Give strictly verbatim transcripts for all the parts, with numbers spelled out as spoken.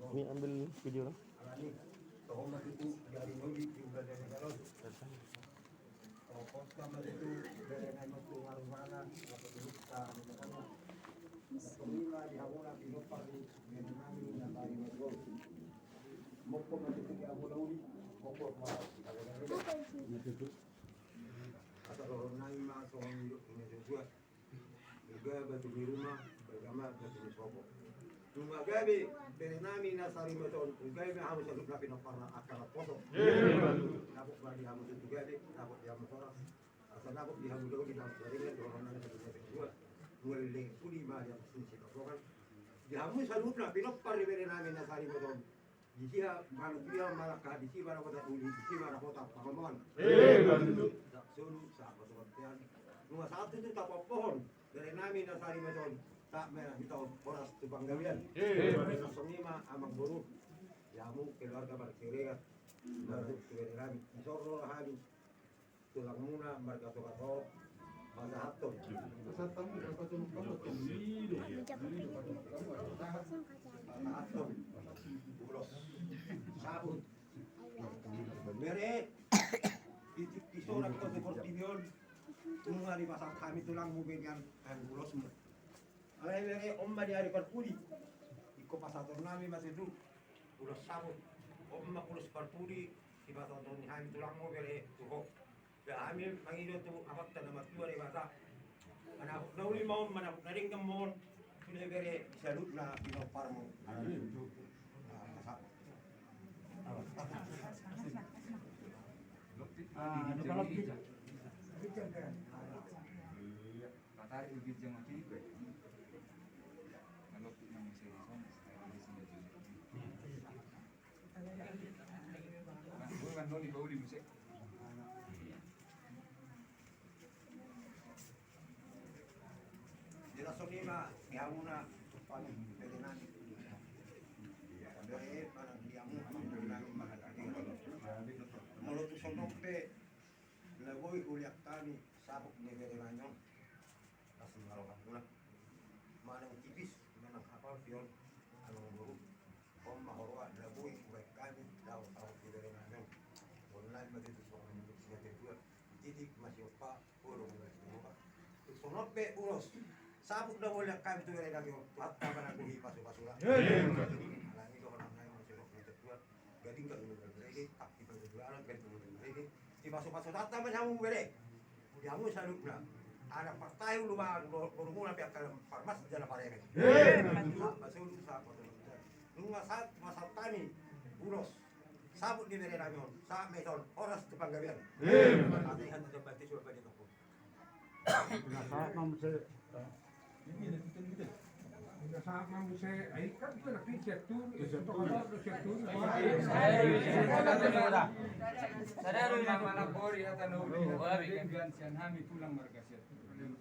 Ini ambil video lah. Alani, toho ma tutu, jadi nodi, di udah jadi galon. Toho ma tutu, bere nai ma tu rumahna, lalu tutu, ta, rumahna. Songon i ma di hamuna, pinompar ni, bere nami, na sari ma tu. Mokko ma tutu di hamuna uli, mokko ma, asa dohonon nami ma, songon i, di hamuna. Gabe batu ni ruma, bergama batu ni sopo. Nunga gabe bere nami na sari ma tu on, nunga gabe hamu saluhutna pinomparna angka na poso. Dapot ma di hamu tutu gabe, dapot di hamu horas. Asa dapot di hamu dao di dalam garingan, dohonon nami satu satu dua. Mulai lengkuli ma di hamu sini si papongan. Di hamu saluhutna pinompar ni bere nami na sari ma tu on. Disi ma manuk dia, manuk ka, disi ma na kota uli, disi ma na kota pangomoan. Dak solu, sa pasokan tean. Nunga satu tu tapopohon, bere nami na sari ma tu on, tak merah hita on, horas tu panggabean. Songon i ma amang boru, di hamu keluarga Marsiregar, marhut tu bere nami, di son ro hami. Tulangmuna marga Togator, pasahathon. Pasahathon, pasahathon. Pasahathon. Ulos. Sabut. Bere. Di, di sorak ko tu portibi on. Nunga dipasahat hami tulangmu be nian, eh, ulosmu. Alai bere, on ma di ari parpudi. Ingkon pasahaton nami ma tutu ulos sabut. On ma ulos parpudi, dipasahaton ni hami tulangmu bere tu ho. Ba hami mangido tu Amanta na martua Debata. Manapot na uli ma on, manapot na denggan ma on. Sude bere di saluhutna pinomparmu. Alani tutu. Ah, anu kalau gitu. Patarik lebih jam mati. Kalau kita masih di sana, sekarang di sini. Nah, gue kan doni bauli musik. Jelas on i ma di hamuna, paling bere nami. Bere, mana di hamu, mana di nami, mana di nami. Molo tu son on pe, na boi hulean hami, sabut ni bere nami on. Asi ma rohamuna. Manang tipis, manang hapal, pion, manang boru. On ma huroha na boi hubaen hami, laho sabut ni bere nami on. Songon i ma tutu songon ni na tua. Titik masihompa, boru masihompa. Songon on pe ulos. Sabut na boi hulean hami tu bere nami on. Tuhanta ma na boi pasu-pasuna. Alani dohonon nami ma songon na tua. Gading gading na merege, tapi pada dua alat gading na merege. Dipasu-pasu Tuhanta ma di hamu bere. Di hamu saluhutna. Anak partahi ulu ma, borumuna pe angka parmas jala paremes. Sa pasolu sa pasolu. Nunga sahat pasahat hami ulos sabut ni bere nami on, sahat ma i tu on, horas tu panggabean. Ate han tu jambati sudah pada toko. Penasaran mam se. Sadari manang bori hata na uli hata na denggan sian hami tulang marga Sianturi.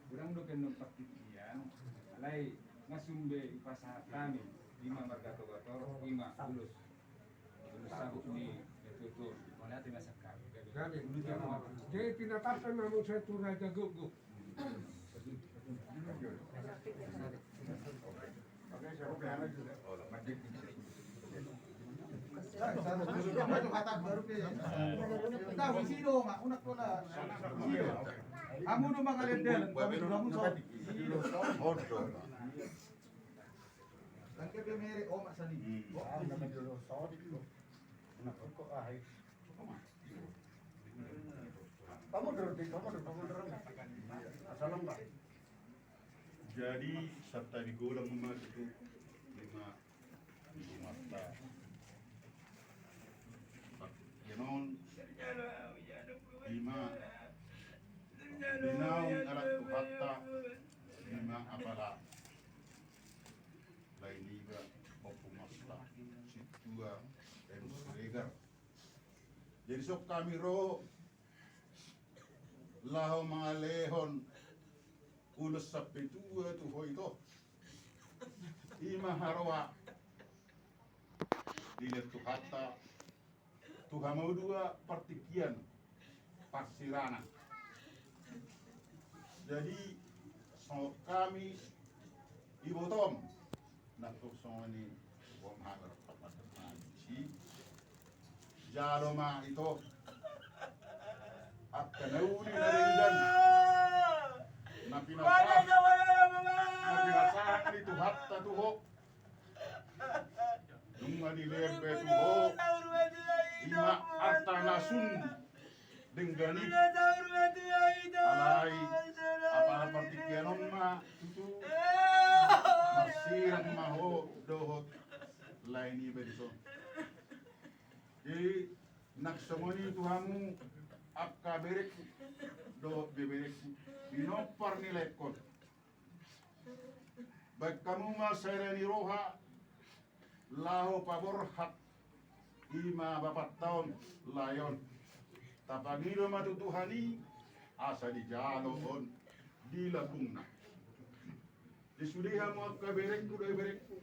Godang dope annon partingkian, alai na sumbe hupasahat hami, ima marga Togator, ima ulos. Ulos sabut ni na tua-tua. Mauliate ma sian hami. Jadi tinatapkan ma muse tu raja gogok. Hamu do mangalender. Langke pe mere omak sani. Pamundur, pamundur, pamundur. Asal lembah. Jadi, sabta di golang ma tutu, ima, ima ta. Ia non, ima, binahen alat Tuhanta, ima apala. Lain iba, Ompu Masta, Sintua, M C Siregar. Jadi, songon hami ro, laho mangalehon ulos sampe tua tu ho ito. Ima haroa. Dilehon Tuhanta tu hamu dua partingkian parsirana. Jadi, songon hami ibotom, na songon i Jalo ma ito angka na uli na denggan na pinasahat, na pinasahat ni Tuhanta tu ho. Nunga dilehon be tu ho i ma arta na sun denggan i. Alai apala partingkian on ma tutu marsirang ma ho dohot lae niba dison. Jadi nang songon i tu hamu angka berengku dohot beberengku, pinompar ni laengkon. Baen hamu ma sada ni roha laho paborhat i ma bapanta on, lae on. Tapangido ma tu Tuhan i asa dijalo on di lambungna. Di sude hamu angka berengku dohot beberengku,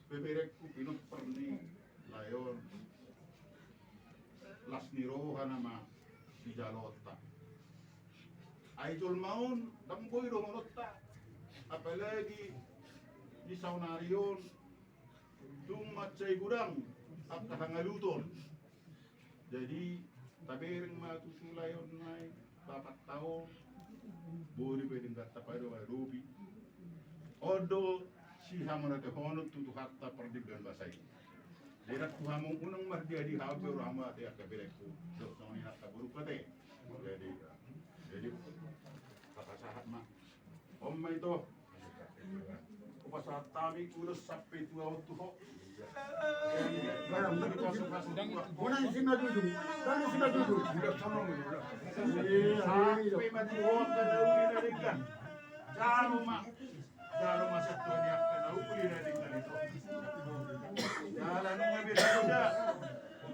beberengku pinompar ni lae on, las ni roha nama dijaloonta. Ai jolma on ndang boi dohononta, apalagi di saonari on tung mansai godang angka hangaluton. Jadi tabereng ma tutu lae on nai bapanta on, boi be denggan tapadopadopi. On do sihamonatehononta tu Tuhanta pardenggan basa i. Jadi nang tu hamu unang mardiadi hau pe rohamu ate angka berengku dohot songon i angka borungku ate. Jadi, jadi pasahat ma. On ma ito. Hupasahat hami ulos sampe tua on tu ho. Unang isi ma dudung. Unang isi ma dudung. Sampe ma tu ho angka na uli na denggan. Jalo ma. Jalo ma sian Tuhan i angka na uli na denggan ito. Jala nunga be taringot,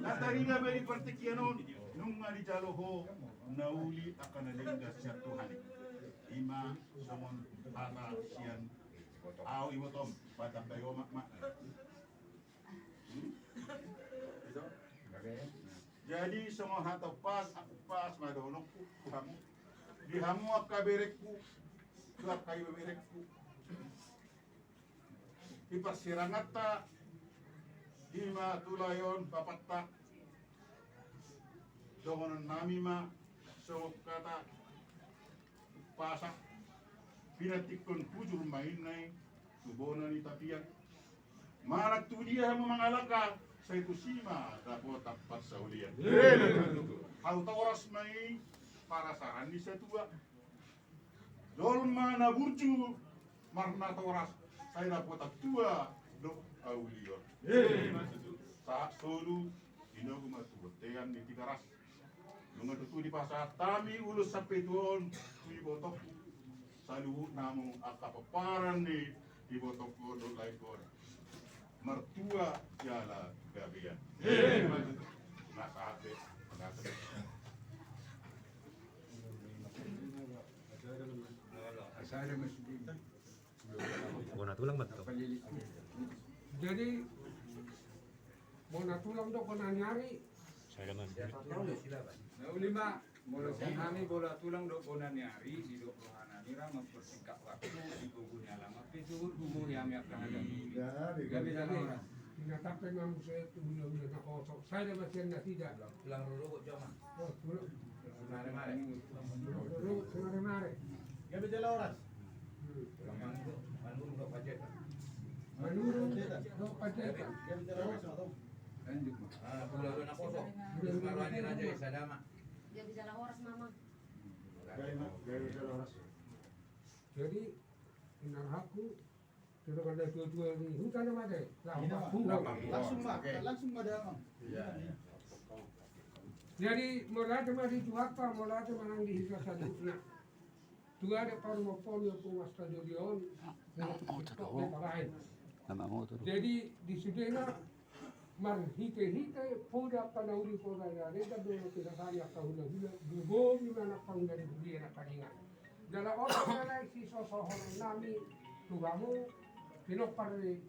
na taringot be di partingkian on, nunga dijalo ho na uli angka na denggan sian Tuhan i. I ma songon hata sian ahu ibotom, patambai omak ma. Hmm? Jadi songon hata upas, upas ma dohononku tu hamu. Di hamu angka berengku, tu angka ibeberengku. Di parsiranganta i ma tu lae on bapanta. Dohonon nami ma songon hata umpasa, pinantikkon hujur ma inna i tu bona ni tapian. Manang tu dia hamu mangalangka, sai tusi ma dapotan parsaulian. Hau toras ma i parasaran ni satua. Jolma na burju marnatoras, sai dapotan tua dohot haulion. Sahat solu, tinogu ma tu bontean ni Tigaras. Nunga tutu dipasahat hami ulos sampe tua on tu ibotongku. Saluhutna hamu angka pomparan ni ibotongku dohot laengku on, martua jala gabean. Ima tutu. Nasa hape. Bona tulang ma tutu. Jadi bona tulang do bona ni ari. Saya daman. Na uli ma, molo sian hami bona tulang do bona ni ari, didok rohana ni ra mempersingkat waktu di gogo ni alaman pe suhut gogo ni hami angka hajat. Gabe jala horas. Ina tampe ma muse tu hulahula na kosong. Saya daman sian nasida. Tulang rorobot jo ma. Tulang rorobot, tulang rorobot. Gabe jala horas. Manurung dohot panjaitan. Manurung dohot panjaitan. Gabe jala horas. Lanjut ma. Hulahula na kosong. Hulahula na kosong. Gabe jala horas, Mama. Gabe jala horas. Jadi, ina rohangku, Langsung ma, langsung ma damang. Jadi mauliate ma di Tuhanta, mauliate ma nang di hita saluhutna. Tua do parmopon ni ompung as tajoli on. Jadi di sudena marhitehite poda panauli poda na reda do na pinasahat angka hulahula, gogo ni ma na pangula di huria na paningan. Jala on ma na sisosohonon nami tu hamu pinompar ni